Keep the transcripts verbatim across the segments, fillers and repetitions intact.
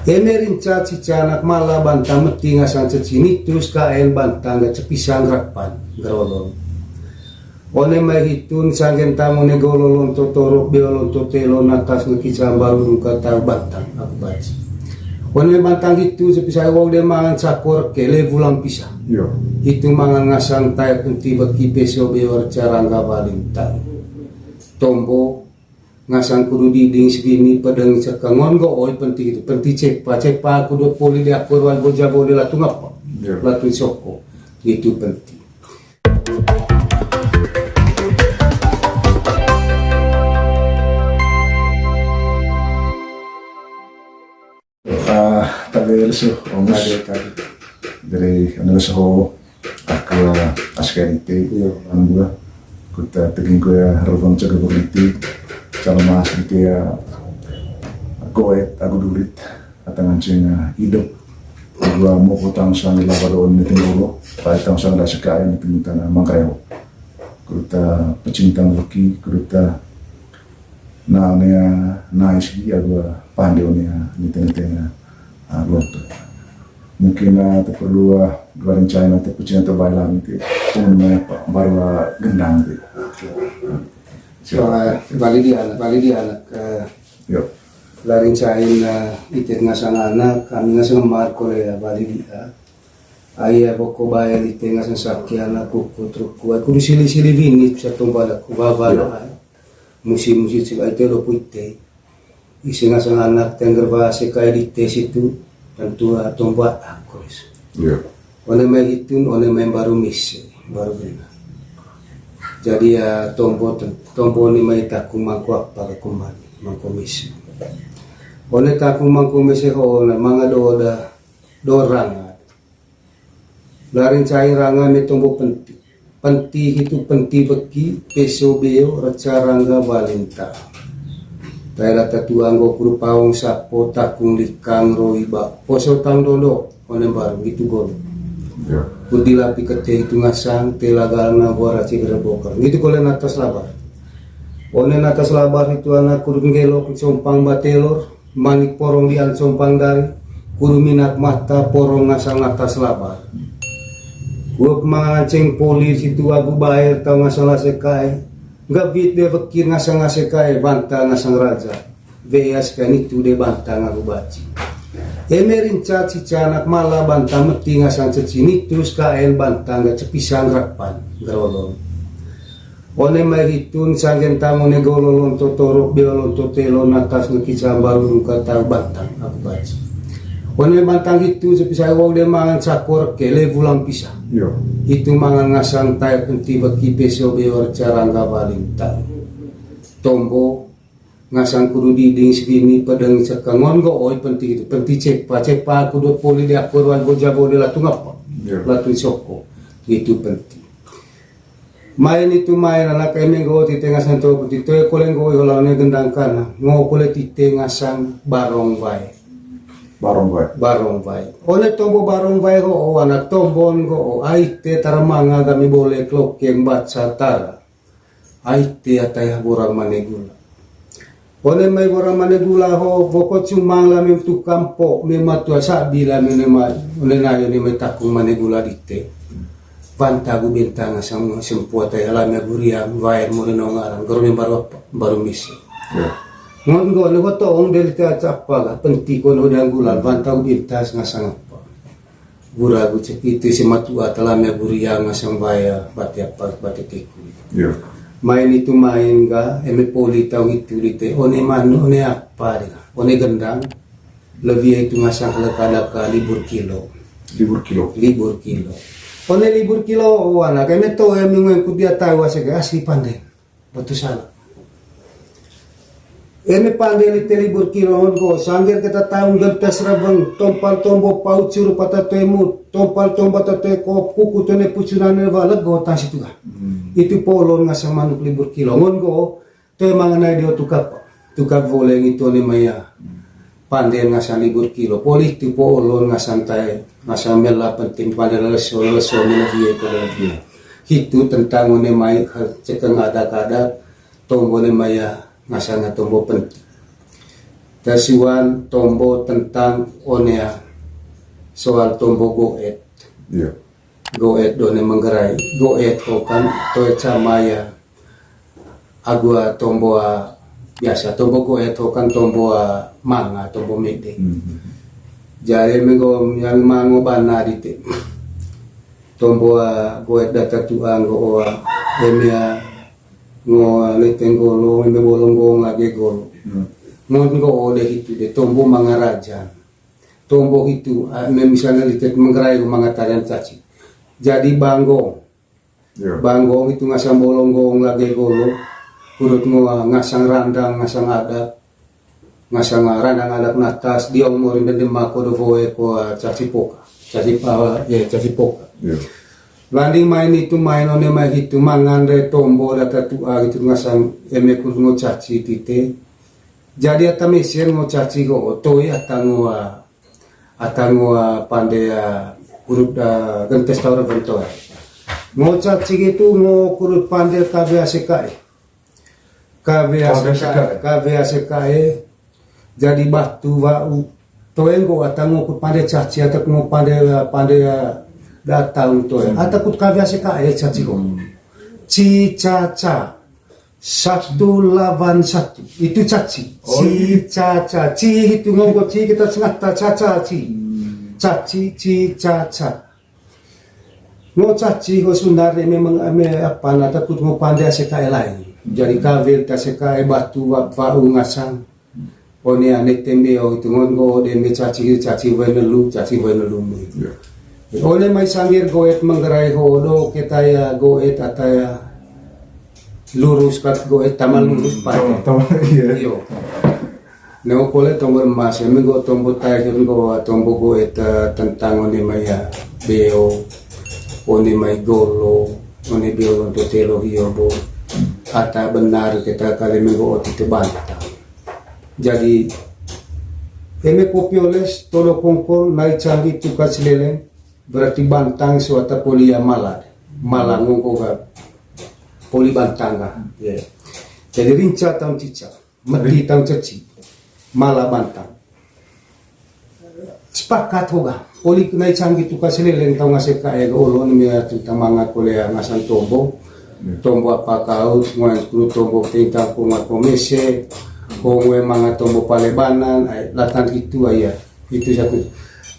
Eme rinca cica anak mala banta meti ngasang ceci nitu S K N banta ngga cepisang rakpan gerolon. One mai hitun sanggen tang one golo lonto torok beo lonto telo natas ngekica mbaru dungka tau bantang aku baci. One mai bantang hitu cepisa wau de mangan cakor ke levu lampisa. Yo. Hitu mangan ngasang tae penti beki peso beo reca rangga balinta. Tombo ngasang kudu diding sibini pedeng sekengon go oi penti itu. Penti cepa, cepa kudu poli de akur wal boja bole latung apa? Yo. Latung soko. Itu penti. Ah, tabe lesu, Om Mus. Tabe, tabe. Jadi, anu lesu ho, aku, ah, asken ite, iyo, anu gua. Kuta teging gua, rebang cegah berliti. Calon mas ite ya, goet, aku durit. Atau ngancing, ah, hidup. Gua mau potang sang laba doon ni tinggolo. Pai tang sang da sekai ni tinggutana mangkreo. Kuruta pecintang leki, kuruta na, nea, nais gi, agu, ah, pande one, ah, nite-nite na, ah, lonto. Mungkin, ah, te perlu, ah, dua rencana te pecintang te bae lang te, temen me apa, baru, ah, gendang te. So, ah, bali di anak, bali di anak, eh, Yo. Larin cain, eh, ite ngasang anak, kami ngasang mar kole ya, bali di, ah. Ai, eh, boko bae ite ngasang saki anak, kuku, truk, kuai, kudu sili-sili bini, bisa tumbal aku, babana, Yo. Ai. Musi-musi cik ai te dopu ite. Isi ngasang anak tengger bahasa kai di tes itu, tentu, ah, tombo atak, koris. Iya. One mai hitun, one mai baru misi, baru bina. Jadi, ah, tombo ten-, tombo ni mai takung mangko apa ke kuman, mangko misi. One takung mangko misi ho, one manga do da, do ranga. Larin cai ranga me tombo penti. Penti hitu penti beki, peso beo, reca rangga balinta. Tae rata tuang go kuru paong sapo, takung likang, roi ba. Poso tang dondo, one baru, gitu gol. Ya. Kudi lapi kete hitu ngasang, tela galna gua raci gerebokar. Gitu gol natas labar. One natas labar hitu anak kuru nggelok, sompang batelor. Manik porong di an sompang dari, kuru minak mata porong ngasang natas labar. Gua manganceng poli situ agu baer tau ngasang lase kae, gabit de bekir ngasang lase kae, banta ngasang raja. Veas kae nitu de banta ngagu baci. Eme rinca cica anak mala banta meti ngasang ceci nitu S K N banta ngga cepisang rakpan gerolon. One mai hitun sanggen tang one golo lonto torok beo lonto telo natas ngekica mbaru dungka tau bantang aku baci. One bantang hitu sepisai wau de mangan cakor ke levu lampisa. Yo. Hitu mangan ngasang tae penti beki peso beo reca rangga balinta. Tombo ngasang kudu diding sibini pedeng sekengon go oi penti itu. Penti cepa, cepa kudu poli de akur wal boja bole latung apa? Yo. Latung soko. Itu penti. Main itu main anak eme nggo tite ngasang to kuti toe kole nggo iho lawan gendang kana. Ngo kole tite ngasang barong wae. Barong wae. Barong wae. One tombo barong wae ho, o anak tombon nggo o ai te tara manga kami bole klokeng baca tara. Ai te ataya borang mane gula. One mai borang mane gula ho, boko cumang la mem tukang po, mem matua sabi la mem ne mai, one nayo ne mai takung mane gula dite. Banta gu bentang asang sempua tai alami aguriang, wae mo ne nong arang, goro ne baru apa, baru misi. Ya. Ngon go ne ho toong deli te acapa ga, penti ko ne udah gulan, banta gu bentas ngasang apa. Gura gu cek itu si matua talame guriang ngasang baya bate apa bate teku. Iya. Main itu main ga, eme poli tau itu dite, one manu, one apa deka, one gendang, lebih itu ngasang leka-leka libur kilo. Libur kilo. Libur kilo. One libur kilo, oh, anak, eme to, eme nguen ku dia tahu asik asli pandai. Batu sala. Eme pande lite libur kilo ngon go, sangger keta taung gempes rebeng, tompal tombo pau curu pata toe mut, tompal tombo pata toe kop, kuku tone pucunane wa lego tang situ ga. Hmm. Itu polon ngasang manuk libur kilo ngon go, toe manganai dio tukap, tukap voleng itu ne maya. Hmm. Pande ngasang libur kilo, poli tu polon ngasang tae, ngasang mela penting pande leleso, leleso mela vie ko leleso. Hitu tentang one mai cekeng adat-adat, tombo ne maya ngasang tombo penting. Tasuan tombo tentang one ya, soal tombo goet. Iya. Goet do ne manggarai. Goet ho kan toe cama ya. Agu a tombo a biasa, tombo goet ho kan tombo a manga, tombo mede. Hmm. Jadi menggo yang mango bana di te. Tombo a goet data tua nggo o a, eme a ngo lete nggolo, eme bolong gong lage golo. Hmm. Ngon nggo o de hitu de, tombo mangarajan. Tombo hitu, a, eme misalnya di te manggarai manga tarian caci. Jadi banggong. Iya. Banggong itu ngasang bolong gong lage golo. Kudut ngo, a, ngasang randang, ngasang adat. Ngasang, a, randang adat natas, dia umorin dan demak ko do voe ko, a, caci poka. Caci pa, ya, caci poka. Iya. Landing main itu, main one mai hitu, mangan re tombo data tua gitu ngasang eme kudut ngo caci tite. Jadi ata mesen ngo caci ho, toi ata ngo, a, ata ngo, a, pande, a, kudut, a, gentes tau reventoe. Ngo caci gitu ngo kudut pande K B A C K E. K B A C K E, K B A C K E. Jadi batu wa'u. Toe nggo ata ngo kudut pande caci, ata ngo pande, pande, datang toe. Hmm. Ata kudut K B A C K E caci ho. Hmm. Ci ca ca. Satu lawan satu. Itu caci. Oh, ci iya. Ca ca. Ci itu nggo ci kita sengata ca ca ci. Hmm. Caci, ci ca ca. Ngo caci ho sunar ne memang eme apa na takut ngo pande A C K E lain. Jadi kawil ta A C K E batu wa-, wa'u ngasang. One ane tembe o itu ngon ngo de me caci, caci wae nelu, caci wae nelu mu. Iya. One mai sangir goet manggarai ho do keta ya goet ata ya lurus kat goet taman lurus. Hmm, pande. Taman, taman, iya. Iyo. Neo kole tombo emas, eme nggo tombo tiger, nggo tombo goet, eh, tentang one mai ya beo, one mai golo, one beo lonto telo hio bo. Ata benar keta kali eme nggo oti te bantang. Jadi, eme kopi oles, todo kongkol, nai canggi tuka cileleng, berarti bantang suata poli ya mala. Mala ngongko ga poli bantang ga. Ya. Jadi rinca taun cica. Meti tau caci, mala bantang. Sepakat ho ga. Oli kenai canggi tuka seleleng tau ngase kae ga olo ni mea tentang manga kolea ngasang tombo. Iya. Tombo apa kau, ngoen kru tombo tentang ko ngako mese, ko ngoe manga tombo palebanan, ai, latan itu ai ya. Itu satu.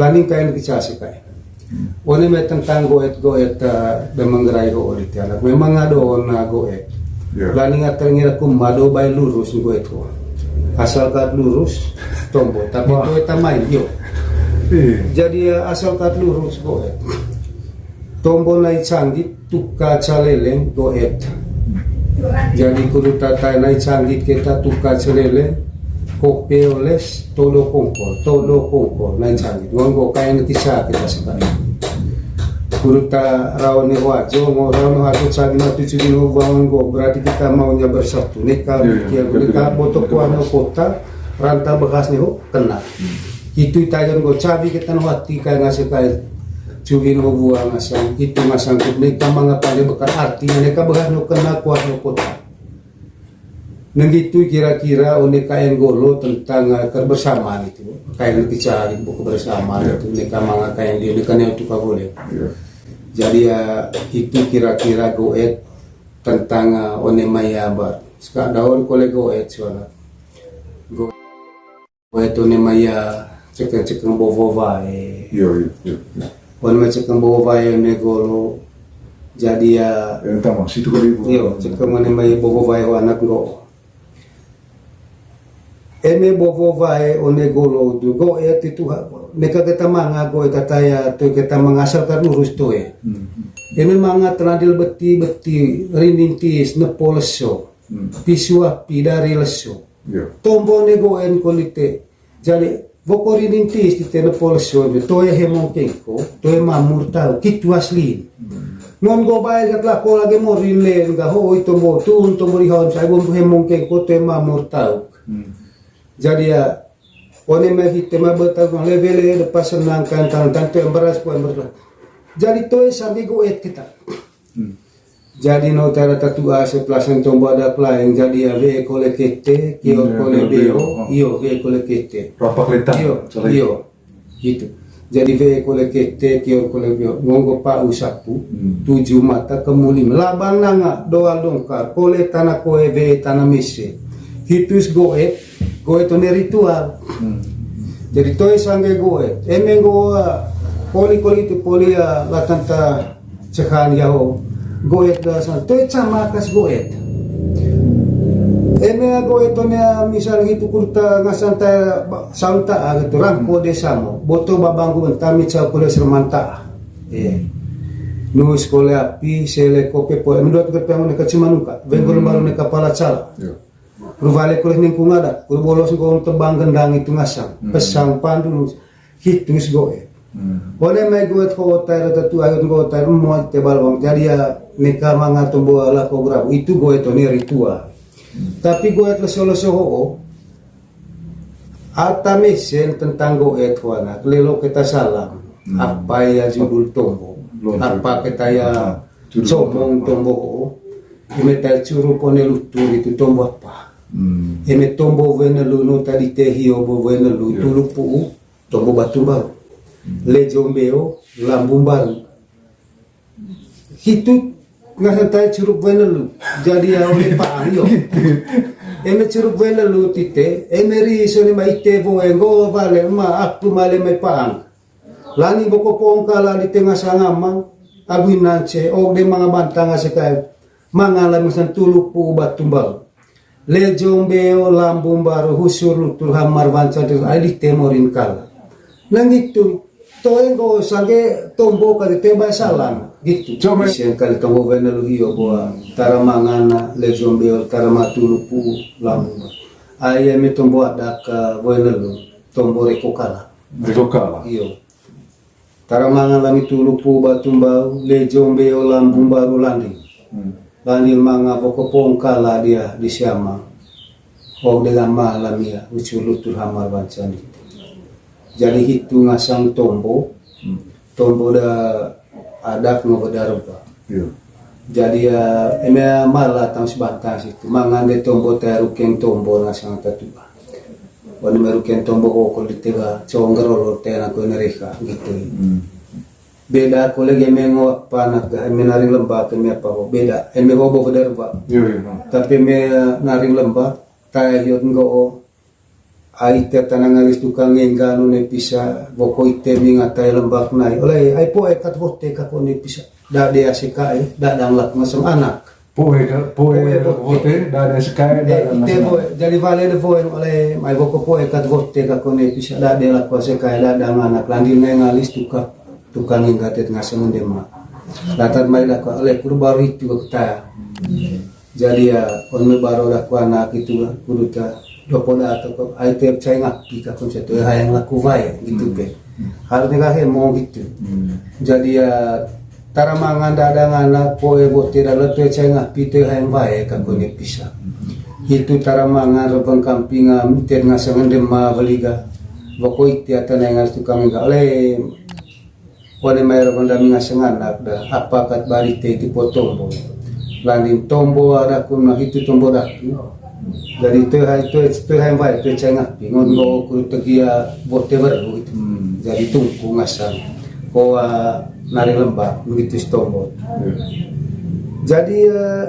Laning kain kecil sih kain. One mai tentang goet-goet, eh, da manggarai ho oli tiana. Memang ada ona goet. Ya. Laning ata ngira kuma do bae lurus goet ho. Asal kat lurus, tombo. Tapi wah. Goet tamai, yo. Iya. Jadi, eh, asal kat lurus goet. Tombo nai canggit, tuka caleleng goet. Jadi kudu tata nai canggit keta tuka caleleng, kopi oles, todo kongkol, todo kongkol, nai canggit. Wanggo kae neti sa keta sekali. Kudu ta rawan ne wajo, ngo rawan ne wajo canggit matu cili no wanggo, berarti kita maunya bersatu. Neka, iya, iya, kia, betul, neka betul, botok betul. Kuah no kota, ranta bekas ne ho, kena. Hmm. Itu itayan go cabi kita no hati kae ngase kae. Cuin ho bua ngasang, itu ngasang kut neka manga pande bekal artinya neka bekas no kena kuah no kota. Nenggitu kira-kira one kaen golo tentang, eh, kebersamaan itu. Kaen kecil buku kebersamaan. Ya. Itu neka manga kaen dia, neka neo tuka boleh. Ya. Jadi ya, itu kira-kira goet tentang, eh, one maya, Mbak. Sekarang daun kole goet suara. Go- Wae tu ne maya cekeng-cekeng bovo wae. Iyo, iyo, iyo, iyo. Wan ma cekeng bovo wae ne golo. Jadi ya, eh, tama, situ kali, Bu. Iyo, cekeng mane maya bovo wae ho anak nggo. Eme bovo wae one golo tu goet itu ha. Neka keta manga goet tata ya, tu keta manga asal ka lurus tu ya. Hmm. Eme manga teladil beti-beti, rinding tis, nepo leso. Hmm. Pisua pidari leso. Iya. Tombo ne goen kolite. Jadi, bokori nintis di tene polsio ne, toe hemong kengko, toe mamur tau, kitu aslin. Hmm. Non go bae gat lako lage morin len ga hoi tombo, tun tombo di haun, sai bom hemong kengko, toe mamur tau. Hmm. Jadi ya, one me hite ma betau, levele, depas senang kan, tan, tan, toe embaras, ko embaras. Jadi, toe sambil goet kita. Hmm. Jadi no cara tatua setelah sen tombo ada pelaing, jadi ya we kole kete, kior kole beo, iyo, we kole kete. Rapak letak. Iyo, iyo. Gitu. Jadi we kole kete, kior kole beo. Ngonggo pa'u sapu, tujuh mata kemuli. Labang nanga, doa dongkar, kole tana koe, we tana mese. Hitus goet, goet one ritual. Jadi toe sangge goet. Eme nggo, ah, poli kole itu poli ya latanta cehan yaho. Goet da san, toe cama kas goet. Eme goet one misal hitu kurta ngasan ta saunta gitu, rangko desa mo. Boto babanggu bentami cau kole sermanta. Eh. Nus kole api, sele kope po. Eme dua tukar piang ne kacimanuka. Wenggol baru ne kapala cala. Ruvale kole ningkung adat. Kuru bolos nggo tebang gendang itu ngasang. Pesang pandulus. Hitus goet. One mai goet ho otai rata tu ayun gotai mo tebal bang. Jadi ya neka manga tombo ala ko grabu. Itu goet one ritual. Tapi goet leso-leso ho. Ata mesen tentang goet ho anak. Lelo kita salam. Apa ya judul tombo? Apa kita ya comong tombo ho? Eme tai curup one lutur itu tombo apa? Eme tombo wenelu no tadi tehi obo wenelu tulupu. Tombo batu baru. Lejo mbeo, lambung baru. Hitu ngasan tai curup wenelu. Jadi ya oleh paang yo. Eme curup wenelu tite, eme ri sone ma ite boe nggo bale ma aku male mai paang. Lani boko pongkala di tengah sangamang, abu inance, og de manga bantang ase kai. Manga la mesan tulupu batu baru. Lejo mbeo lambung baru husur lutur hamar wanca di ai di temorin kala. Nang itu, toe nggo sangge tombo kali teba salam gitu. Coba. Isen kali tombo wenelu hio boa tara mangana lejo mbeo tara matulupu lambung baru. Ai eme tombo adak wenelu tombo reko kala. Reko kala. Iyo. Tara manga lami tulupu batu mbau, lejo mbeo lambung baru landing. Landing manga boko pongkala dia di siama. Ho de lama lamia, ucu lutur hamar bancan itu. Jadi hitu ngasang tombo, tombo da adak ngo bedarba. Iyo. Jadi ya, eme mala tang sebatang situ. Mangande tombo te rukeng tombo ngasang tatua. Wani meruken tombo kokol di tega, congger olo tena ko nereha gitu. Beda ko lagi eme ngo apa anak ga, eme naring lembak, eme apa ho, beda. Eme ho bo feder ba. Iyo, iyo. Tapi eme naring lembak, tai hiot ngo o. Ai te tanang alis tukang engga no ne pisa, boko ite minga tai lembak nai. Oleh, ai po ekat vote kako ne pisa. Dade ase kae, dadang lak ngasem anak. Poe ka, poe. Poe bote. Bote, dade sekai, eh, dade ite masalah. Boe, jadi vale de poe, oleh mai boko poe kat bote ka kone pisa dade lako sekai, dade anak landil ngai ngalis tukang, tukang yang gatet ngasem ende ma. Latar mai lako, oleh kudu baru itu kita. Jadi ya, on me baru lako anak itu, kudu ta, dopo da atau ko, ai te cai ngapi ka konsep tu, hayang laku vae, gitu pe. Harusnya ka hemo gitu. Jadi ya, tara mangan dadang anak poe bote dalam toe cai ngapi toe hayang bae ka kone pisa. Itu tara mangan rebeng kampinga miten ngasangan dema beliga. Boko ite ata nengas tukang ga le. Wane mai rebeng dami ngasangan anak da. Apa kat barite itu po tombo. Landing tombo ada kuna itu tombo daku. Jadi toe hai toe toe hayang bae toe cai ngapi ngon bo kuru tegia bote baru itu. Jadi tungku ngasang. Koa nari lembak, begitu si tombo. Jadi, eh,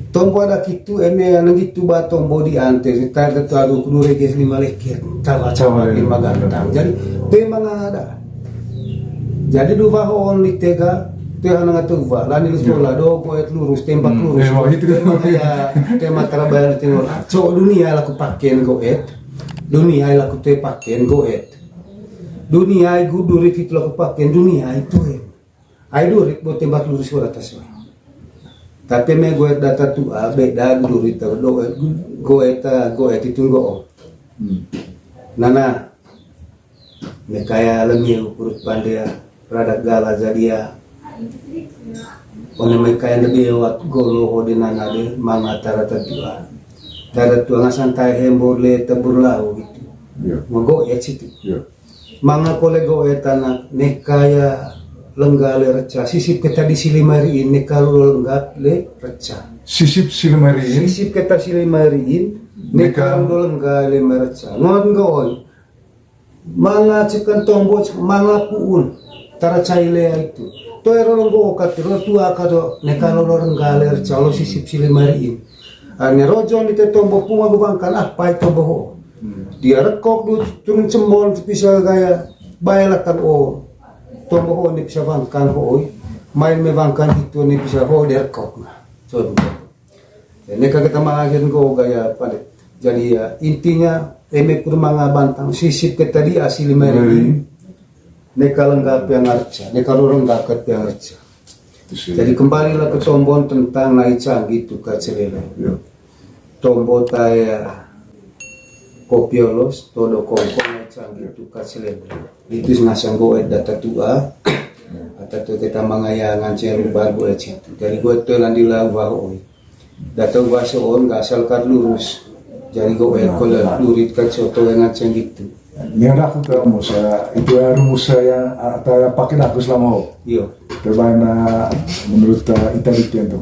tombo ada kitu, eme nang gitu ba tombo di ante, tar tetu aduh kudu reges lima leker, tala cawa lima gantang. Jadi, memang ada. Jadi, dua hoon di tega, teh anak tuh ba, lani lu sekolah, do koet lurus, tembak lurus. Tema itu. Tema ya, tema terabayar timur. Cok dunia laku paken goet, dunia laku te paken goet. Dunia ai gu durit itu laku paken dunia itu, eh. Ai durit bo tembak lurus ora tas, eh. Tapi me goet data tua, beda gu durit ta do, eh, goet, eh, goet itu nggo. Nana, me kaya lemiu purut pandea, rada gala jadia. One me kaya lebih lewat golo hode nana de, manga tara tatua. Tara tua ngasan tai hembor le tebur lau gitu. Iya. Menggoet situ. Iya. Manga kole goet anak, ne kaya lengga le reca, sisip keta di sili mariin, neka ro lengga le reca. Sisip sili mariin. Sisip keta sili mariin, neka ro lengga le reca. Ngon nggo oi. Manga cekan tombo, manga puun. Tara cai lea itu. Toe ro lenggo okat, ro tua kado, neka ro lengga le reca, lo sisip sili mariin. Ane rojo ni te tombo punga gu bangkan, ah, pai tombo ho. Dia rekok du turun cembon, pisa gaya, bae lakan o. Tombo ho ni pisa bangkan ho, oi. Main me bangkan itu ni pisa ho, dia rekok na. So, ya, neka keta manga gen go gaya pande. Jadi ya, intinya, eme kur manga bantang, sisip keta di asili meri. Neka lengga pia ngarca, neka ro lengga kat pia ngarca. Jadi kembalilah ke tombon tentang nai canggi tuka celele. Tombo tae kopiolos, todo kongkong nai canggi tuka celele. Itu ngasang goet data tua, ata tu keta mangaya nganceng lumbar goet situ. Jadi goet tu landila uba hoi. Data uba soon, nggak asal kat lurus. Jadi goet kole lurit kat soto yang nganceng gitu. Ni ada aku ke rumus, eh, itu ya rumus, eh, yang, eh, atau yang pakai aku selama ho. Iyo. Terbaik na menurut, eh, ita di tu.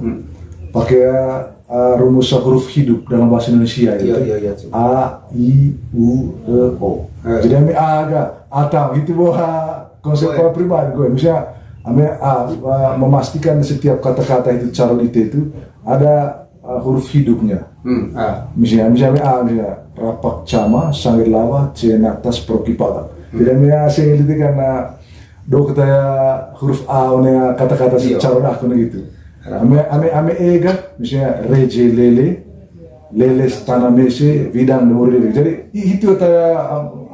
Pakai, eh, rumus huruf hidup dalam bahasa Indonesia itu. Iyo, iyo, iyo. A, I, U, E, O. Jadi ame A ga, atau itu bahwa konsep pribadi gue. Misalnya, ame A, eh, memastikan setiap kata-kata itu calon ite itu ada, eh, huruf hidupnya. Misalnya, misalnya A, misalnya, rapak cama, sangir lawa, cena tas, proki pala. Jadi ame A sing itu karena do kata ya huruf A, one kata-kata si calon aku gitu. Ame, ame, ame E ga, misalnya reje lele, leles tanah mese, bidang nomor lele. Jadi, i-, itu kata ya, um,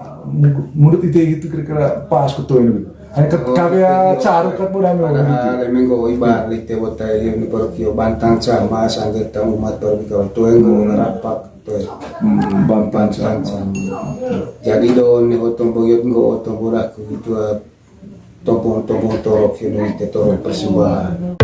menurut ite itu kira-kira pas ketua ini gitu. Hanya kat-, kata caru kat bodoh ame gitu. Padahal emang go ibarat lite botai yang di parokio bantang cama, sanggetan umat parokio, tuh yang go rapak, tuh. Bantang cama. Jadi do ne otong boyot go otong bodaku itu, eh, tompong-tompong torok, ya, dan kita torok persembahan.